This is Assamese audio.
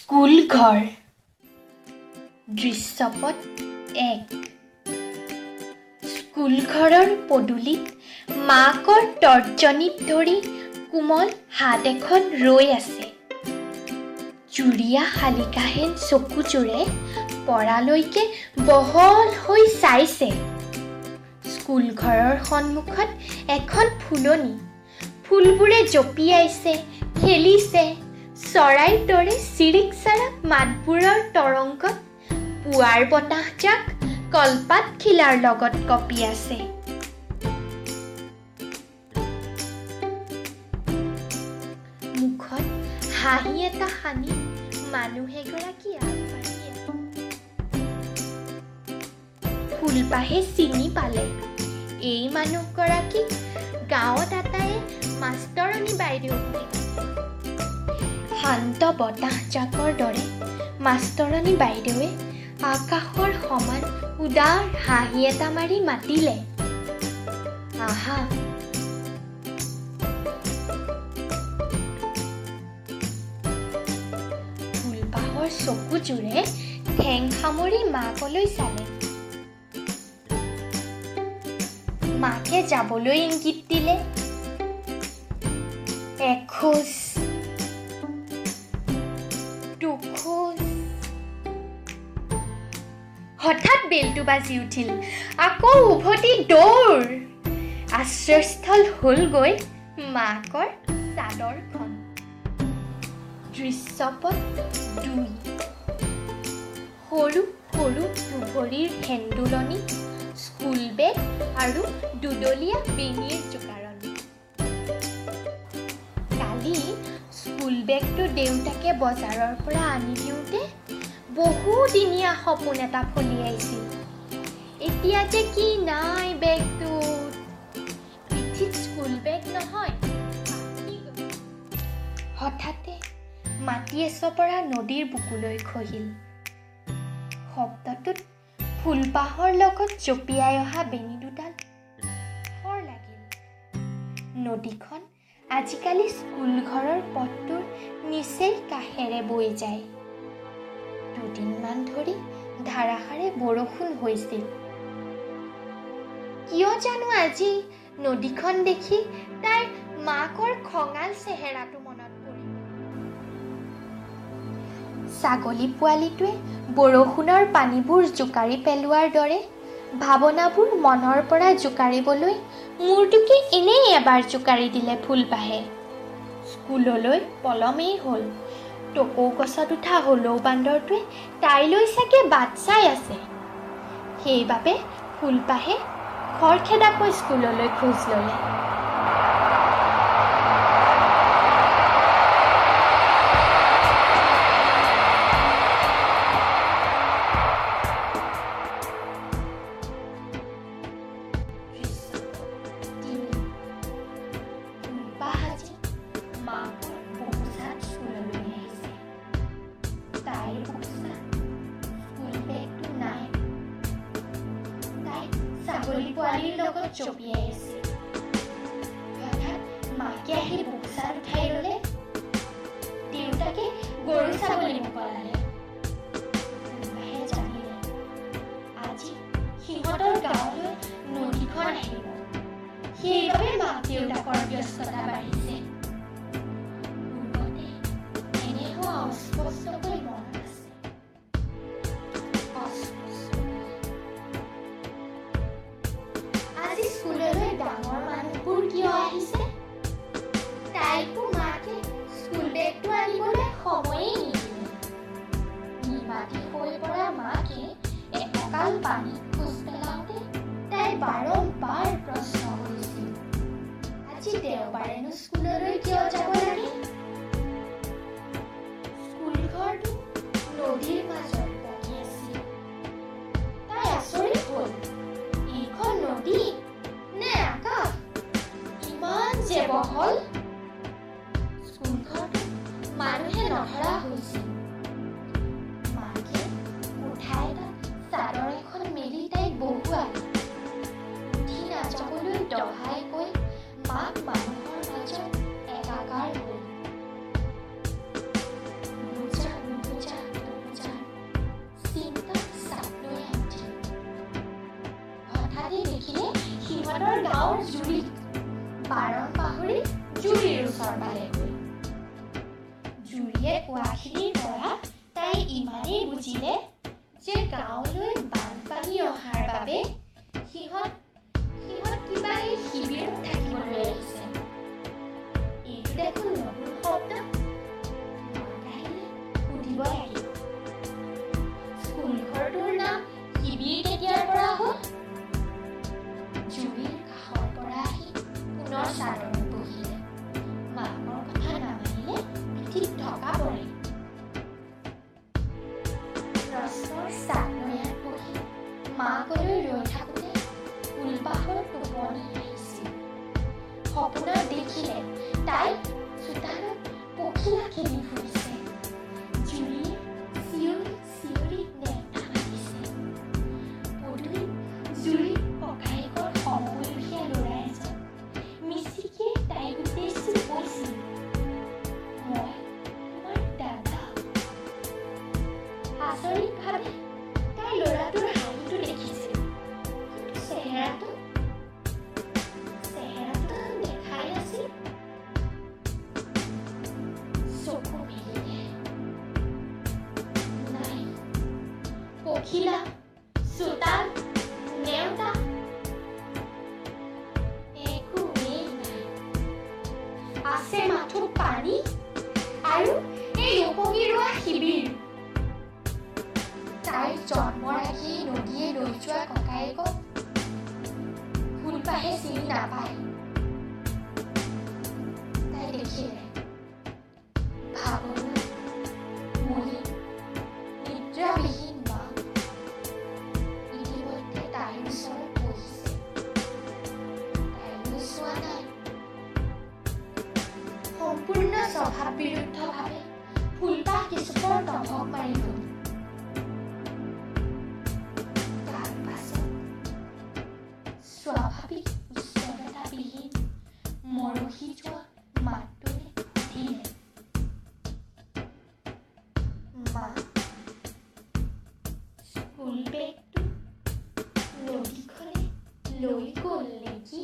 স্কুল ঘৰ। দৃশ্যপট 1। স্কুল ঘৰৰ পদূলিত মাকৰ তৰ্জনীত ধৰি কোমল হাত এখন ৰৈ আছে। জুৰীয়া শালিকাহেন চকুযোৰে পৰালৈকে বহল হৈ চাইছে। স্কুল ঘৰৰ সন্মুখত এখন ফুলনি, ফুলবোৰে জঁপিয়াইছে, খেলিছে। চৰাইৰ দৰে চিৰিক চাৰাক মাতবোৰৰ তৰংগত পুৱাৰ বতাহজাক কলপাত খিলাৰ লগত কঁপি আছে। মুখত হাঁহি এটা সানি মানুহ এগৰাকী আগবাঢ়ি আছে। ফুলপাহে চিনি পালে এই মানুহগৰাকীক। গাঁৱত আটায়ে মাষ্টৰণী বাইদেউ বুলি। শান্ত বতাহজাকৰ দৰে মাষ্টৰণী বাইদেৱে আকাশৰ সমান উদাৰ হাঁহি এটা মাৰি মাতিলে, আহা। ফুলপাহৰ চকুযোৰে ঠেং সামৰি মাকলৈ চালে। মাকে যাবলৈ ইংগিত দিলে। এখোজ, দুখোজ। হঠাৎ বেলটো বাজি উঠিল। আকৌ উভতি দৌৰ। আশ্ৰয়স্থল হ'লগৈ মাকৰ চাদৰখন। দৃশ্যপট 2। সৰু সৰু দুভৰিৰ হেন্দোলনি, স্কুল বেগ আৰু দুডলীয়া বেণীৰ জোকাৰণি। কালি স্কুল বেগটো দেউতাকে বজাৰৰ পৰা আনি দিওঁতে বহুদিনীয়া সপোন এটা ফলিয়াইছিল। এতিয়া যে কি নাই বেগটোত। পিঠিত স্কুল বেগ নহয়। হঠাতে মাটি এচপৰা নদীৰ বুকুলৈ খহিল। শব্দটোত ফুলপাহৰ লগত জঁপিয়াই অহা বেণী দুডাল থৰ লাগিল। নদীখন আজিকালি স্কুল ঘৰৰ পথটোৰ নিচেই কাষেৰে বৈ যায়। দুদিনমান ধৰি ধাৰাসাৰে বৰষুণ হৈছিল। কিয় জানো আজি নদীখন দেখি তাইৰ মাকৰ খঙাল চেহেৰাটো মনত পৰিল। ছাগলী পোৱালিটোৱে বৰষুণৰ পানীবোৰ জোকাৰি পেলোৱাৰ দৰে ভাৱনাবোৰ মনৰ পৰা জোকাৰিবলৈ মূৰটোকে এনেই এবাৰ জোকাৰি দিলে ফুলপাহে। স্কুললৈ পলমেই হ'ল। টকৌ গছত উঠা হলৌ বান্দৰটোৱে তাইলৈ চাগে বাট চাই আছে। সেইবাবে ফুলপাহে খৰখেদাকৈ স্কুললৈ খোজ ল'লে। ফুলপাহ আজি মাকৰ বোকোচাত স্কুললৈ আহিছে। তাইৰ বোকোচাত স্কুল বেগটো নাই। তাই ছাগলী পোৱালিৰ লগত জঁপিয়াই আছিল। হঠাৎ মাকে আহি বোকোচাত উঠাই ল'লে। দেউতাকে গৰু ছাগলী মোকলালে। ফুলপাহে জানিলে আজি সিহঁতৰ গাঁৱলৈ নদীখন আহিব। সেইবাবে মাক দেউতাকৰ ব্যস্ততা বাঢ়িছে। পূৰ্বতে এনে হোৱা অস্পষ্টকৈ মনত আছে। আজি স্কুললৈ ডাঙৰ মানুহবোৰ কিয় আহিছে? তাইকো মাকে স্কুল বেগটো আনিবলৈ সময়েই নিদিলে। নিমাতী হৈ পৰা মাকে একঁকাল পানীত খোজ পেলাওঁতে তাই বাৰম্বাৰ প্ৰশ্ন কৰিছিল, আজি দেওবাৰেনো স্কুললৈ কিয় যাব লাগে? স্কুল ঘৰটো নদীৰ মাজত পকি আছিল। তাই আচৰিত হ'ল, এইখন নদী নে আকাশ? ইমান যে বহল। স্কুল ঘৰটো মানুহে নধৰা হৈছিল। মাকে কোঠা এটাত চাদৰ এখন মেলি তাইক বহুৱালে। উঠি নাযাবলৈ দহাই কৈ মাক মানুহৰ মাজত একাকাৰ হ'ল। বুজা নুবুজা মৰম পাহৰি জুৰিৰ ওচৰ পালেগৈ। জুৰিয়ে কোৱাখিনিৰ পৰা তাই ইমানেই বুজিলে যে গাঁৱলৈ বানপানী অহাৰ বাবে সিহঁত কিবা এই শিবিৰত থাকিবলৈ আহিছে। এইটো দেখোন নতুন শব্দ, মাক আহিলে সুধিব লাগিব। স্কুল ঘৰটোৰ নাম শিবিৰ কেতিয়াৰ পৰা হ'ল? জুৰিৰ কাষৰ পৰা আহি পুনৰ চাদৰত বহিলে। মাকৰ কথা নামানিলে পিঠিত ঢকা পৰে। প্ৰশ্নৰ চাকনৈয়াত বহি মাকলৈ ৰৈ থাকোঁতে ফুলপাহৰ টোপনি আহিছিল। সপোনত দেখিলে তাই চোতালত পখিলা খেলি ফুৰিছে। জুৰিয়ে চিঞৰি চিঞৰি নেওতা মাতিছে। পদূলিত জুৰিৰ ককায়েকৰ সমবয়সীয়া ল'ৰা এজন মিচিকিয়ে তাইক উদ্দেশ্যি কৈছিল, মই তোমাৰ দাদা। আচৰিতভাৱে তাই ল'ৰাটোৰ হাঁহিটো দেখিছিল, কিন্তু চেহেৰাটো দেখাই নাছিল। চকু মেলিলে, নাই, পখিলা, চোতাল, নেওতা একোৱেই নাই। আছে মাথো পানী আৰু এই ওপঙি ৰোৱা শিবিৰ। তাইৰ জন্মৰ আগেয়ে নদীয়ে লৈ যোৱা ককায়েকক ফুলপাহে চিনি নাপায়। তাই দেখিলে ভাৱনা মলিন নিদ্ৰাবিহীন মাক ইতিমধ্যে তাইৰ ওচৰত বহিছে। তাইলৈ চোৱা নাই। সম্পূৰ্ণ স্বভাৱ বিৰুদ্ধভাৱে ফুলপাহ কিছুপৰ তভক মাৰি গ'ল। তাৰ পাছত স্বাভাৱিক উচ্চতাবিহীন মৰহি যোৱা মাতটোৰে সুধিলে, মা, স্কুল বেগটো নদীখনে লৈ গ'ল নেকি?